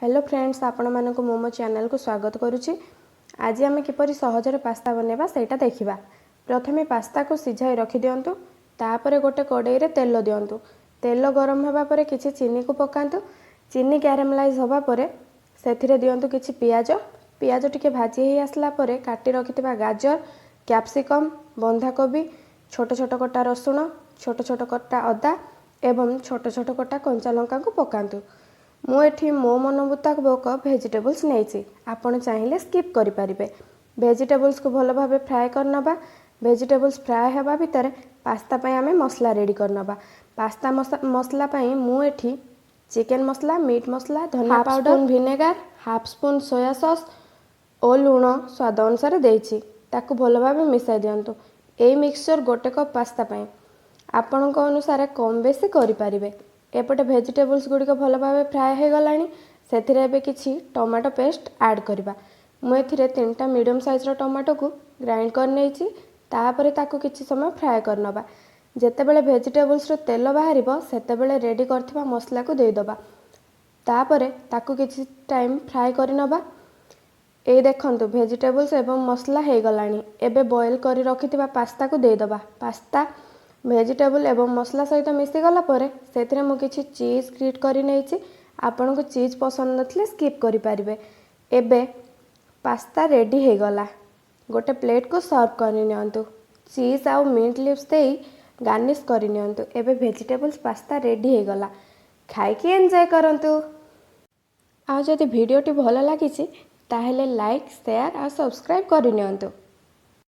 Hello friends, ଆପଣମାନଙ୍କୁ ମୁଁ ମୋ ଚ୍ୟାନେଲକୁ ସ୍ୱାଗତ କରୁଛି। ଆଜି ଆମେ କିପରି ସହଜରେ ପାସ୍ତା ବନେଇବା, ସେଇଟା ଦେଖିବା। ପ୍ରଥମେ ପାସ୍ତାକୁ ସିଝାଇ ରଖିଦିଅନ୍ତୁ। ତାପରେ ଗୋଟେ କଡ଼େଇରେ ତେଲ ଦିଅନ୍ତୁ। ତେଲ ଗରମ ହେବା ପରେ କିଛି ଚିନିକୁ ପକାନ୍ତୁ। ଚିନି କ୍ୟାରାମେଲାଇଜ୍ ହେବା ପରେ ସେଥିରେ ଦିଅନ୍ତୁ କିଛି ପିଆଜ। ପିଆଜ ଟିକେ ଭାଜି ହେଇ ଆସିଲା ପରେ କାଟି ରଖିଥିବା ଗାଜର, କ୍ୟାପ୍ସିକମ୍, ବନ୍ଧାକୋବି, ଛୋଟ ଛୋଟ କଟା ରସୁଣ, ଛୋଟ ଛୋଟ କଟା ଅଦା ଏବଂ ଛୋଟ ଛୋଟ କଟା କଞ୍ଚା ଲଙ୍କାକୁ ପକାନ୍ତୁ। ମୁଁ ଏଠି ମୋ ମନ ମୁତାବକ ଭେଜିଟେବୁଲ୍ସ ନେଇଛି, ଆପଣ ଚାହିଁଲେ ସ୍କିପ୍ କରିପାରିବେ। ଭେଜିଟେବୁଲ୍ସକୁ ଭଲ ଭାବେ ଫ୍ରାଏ କରିନେବା। ଭେଜିଟେବୁଲ୍ସ ଫ୍ରାଏ ହେବା ଭିତରେ ପାସ୍ତା ପାଇଁ ଆମେ ମସଲା ରେଡ଼ି କରିନେବା। ପାସ୍ତା ମସଲା ପାଇଁ ମୁଁ ଏଠି ଚିକେନ୍ ମସଲା, ମିଟ୍ ମସଲା, ଧନିଆ powder, vinegar, half spoon soya sauce ଓ ଲୁଣ ସ୍ୱାଦ ଅନୁସାରେ ଦେଇଛି। ତାକୁ ଭଲ ଭାବେ ମିଶାଇ ଦିଅନ୍ତୁ। ଏଇ ମିକ୍ସଚର୍ ଗୋଟେ କପ୍ ପାସ୍ତା ପାଇଁ, ଆପଣଙ୍କ ଅନୁସାରେ କମ୍ ବେଶୀ କରିପାରିବେ। ଏପଟେ ଭେଜିଟେବୁଲ୍ସ ଗୁଡ଼ିକ ଭଲ ଭାବେ ଫ୍ରାଏ ହୋଇଗଲାଣି। ସେଥିରେ ଏବେ କିଛି ଟମାଟୋ ପେଷ୍ଟ ଆଡ଼୍ କରିବା। ମୁଁ ଏଥିରେ ତିନିଟା ମିଡ଼ିୟମ୍ ସାଇଜ୍ର ଟମାଟୋକୁ ଗ୍ରାଇଣ୍ଡ କରିନେଇଛି। ତାପରେ ତାକୁ କିଛି ସମୟ ଫ୍ରାଏ କରିନେବା। ଯେତେବେଳେ ଭେଜିଟେବୁଲ୍ସରୁ ତେଲ ବାହାରିବ, ସେତେବେଳେ ରେଡ଼ି କରିଥିବା ମସଲାକୁ ଦେଇଦେବା। ତାପରେ ତାକୁ କିଛି ଟାଇମ୍ ଫ୍ରାଏ କରିନେବା। ଏଇ ଦେଖନ୍ତୁ, ଭେଜିଟେବୁଲ୍ସ ଏବଂ ମସଲା ହେଇଗଲାଣି। ଏବେ ବଏଲ୍ କରି ରଖିଥିବା ପାସ୍ତାକୁ ଦେଇଦେବା। ପାସ୍ତା ଭେଜିଟେବୁଲ୍ ଏବଂ ମସଲା ସହିତ ମିଶିଗଲା ପରେ ସେଥିରେ ମୁଁ କିଛି ଚିଜ୍ ଗ୍ରୀଟ୍ କରି ନେଇଛି। ଆପଣଙ୍କୁ ଚିଜ୍ ପସନ୍ଦ ନଥିଲେ ସ୍କିପ୍ କରିପାରିବେ। ଏବେ ପାସ୍ତା ରେଡ଼ି ହେଇଗଲା। ଗୋଟେ ପ୍ଲେଟ୍କୁ ସର୍ଭ କରିନିଅନ୍ତୁ। ଚିଜ୍ ଆଉ ମିଣ୍ଟ ଲିଭ୍ସ ଦେଇ ଗାର୍ନିଶ୍ କରିନିଅନ୍ତୁ। ଏବେ ଭେଜିଟେବୁଲ୍ସ ପାସ୍ତା ରେଡ଼ି ହେଇଗଲା। ଖାଇକି ଏନ୍ଜୟ କରନ୍ତୁ। ଆଉ ଯଦି ଭିଡ଼ିଓଟି ଭଲ ଲାଗିଛି, ତାହେଲେ ଲାଇକ୍, ସେୟାର ଆଉ ସବସ୍କ୍ରାଇବ୍ କରିନିଅନ୍ତୁ।